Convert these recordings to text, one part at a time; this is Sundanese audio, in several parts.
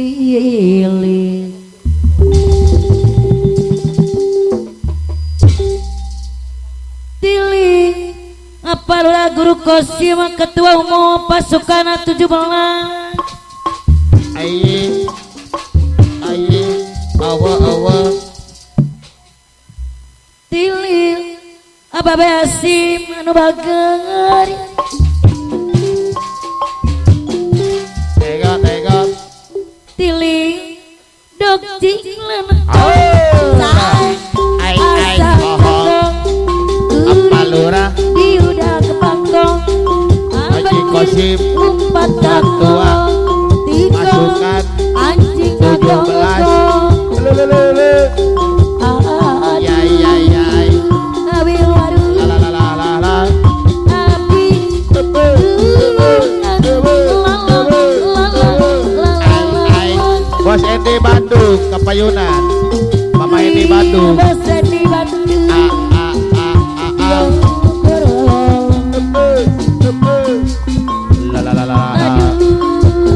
Tili Tili apa guru Kosim ketua umum pasukan 17. Aye aye awa awa Tili ababe Asim anu bager tega tega Tili dok jinglen ai ai apa lurah diudah kepangkong Haji Kosim umpat ketua pasukan anjing 17. Lelelele ya ya ya la la la la la api Bos Edi Bandung Kepayunan Mama Edi Bandung Bos Edi Bandung a a a a a la la la la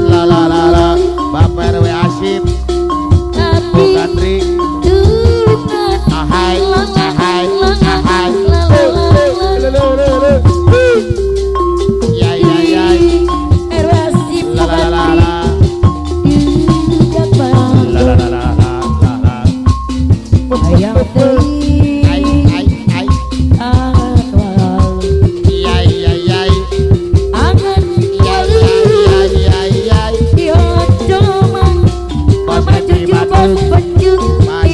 la la la la Bapak RW Asim Bu Gandri ahai ahai ahai ya ya ya RW Asim la la la la la la la la la la ayam ai ai ai ya ya ya angan ya ya ya ya Bos Edi Bandung pasukan 17. La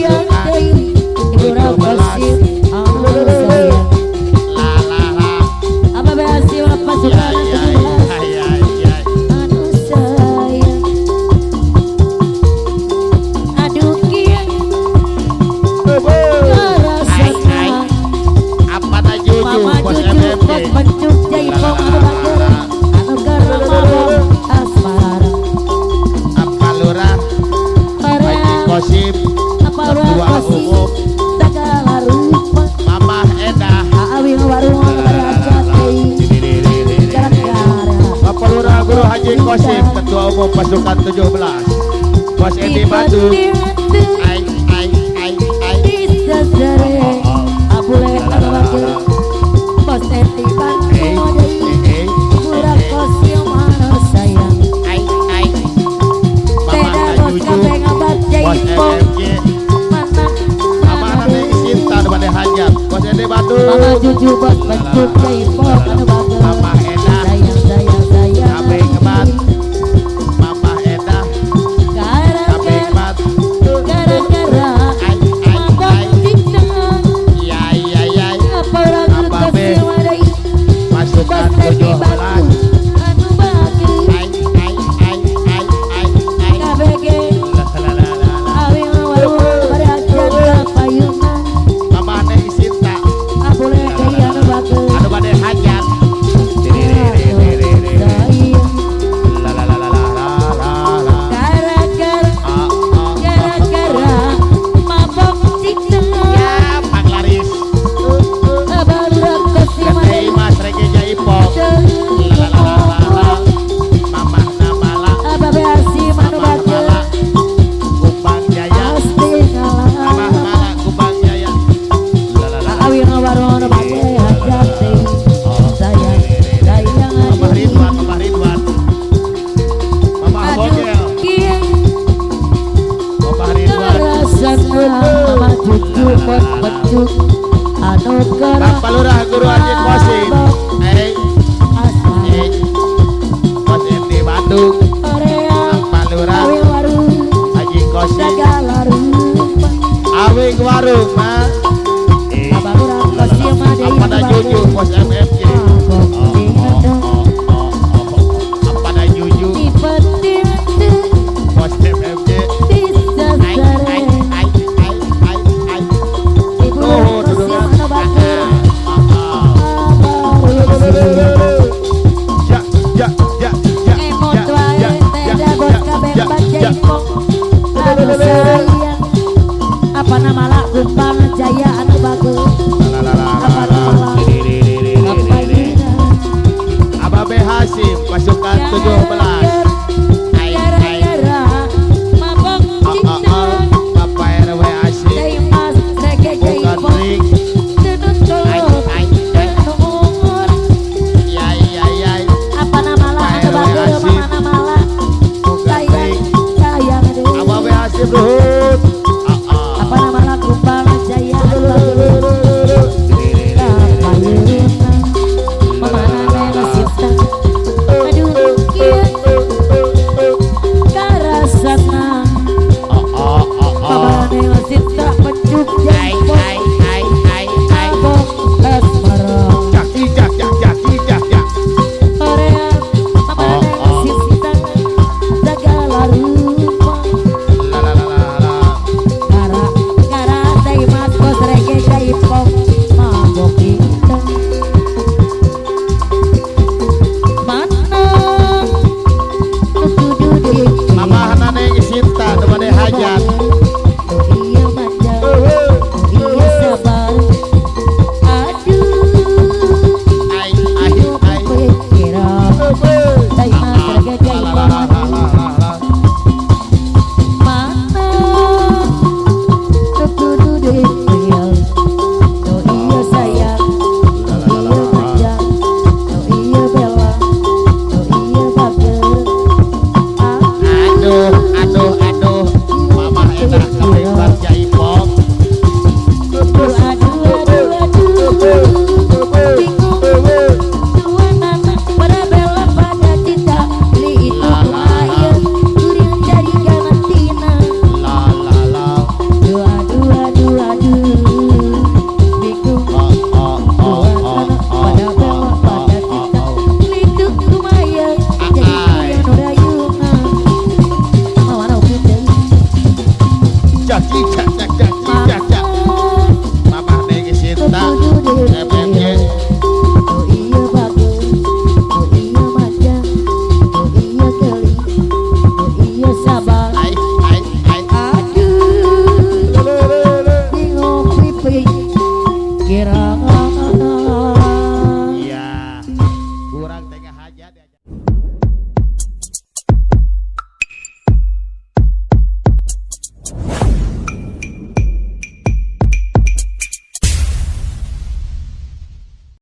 la la ya ya ya ya Aduh sayang aduh kian ai ai apa tak juju Mama Bos Juju MMJ bos pencuk jaipong anu bager anu keur mabok asmara apa lurah Haji Kosim apa lurah ketua Kosim umum segala rupa Mamah Edah Awi warung beraja teh gara-gara Bapak Lurah Guru Haji Kosim ketua umum pasukan 17 Bos Edi Bandung ai ai ai ai disesere abule anu bager Bos Edi Bandung eh Lurah Kosim anu sayang ai ai Mamah Teda bos Juju kabeh ngabat Bos jaipong MMJ mana Mama Nani Sinta nu bade hajat Bos Edi Bandung Mama Juju bos pencuk jaipong anu bager Mamah Edah sayang sayang sayang Kabeh ngebat Mamah Edah kabeh gara-gara ngebat gara-gara ai ai mabok ai ciceng ya ya ya apa orang Apa be? kosim adai pasukan bos Edi 17 Bandung anu bager ai ai ai ai ai ai KBG la la la la la awi warung berajan kapayunan Mama Neng Sinta abule deui anu bager anu bade hajat sayang la la la la la la la gara-gara a a gara-gara mabok ciceng ya panglaris baru kosim Gede adai Mas Rege Jaipong la la la la la Mamah Namala Ababe Asim anu Mamah bager Mala Kupang Jaya pasti Mamah ngalah Mala Kupang Jaya la la la la awi ngawarung anu bade hajat teh sayang sayang Mamah aduh Ridwan Mamah Ridwan Mamah aduh Bogel kieu Mamah Ridwan karasana Mama Juju bos pencuk anu keur Bapak Lurah Guru Haji Kosim eh asmara eh Bos Edi Bandung Korea Bapak Lurah awi warung Haji Kosim segala rupa Awing warung ma Abah Lurah Kosim ade apa dah Juju Bos MMJ apa dah Juju Bos MMJ ai ai ai ai ai ai nuhun dudungan ya ya ya ya ya ya ya ya ya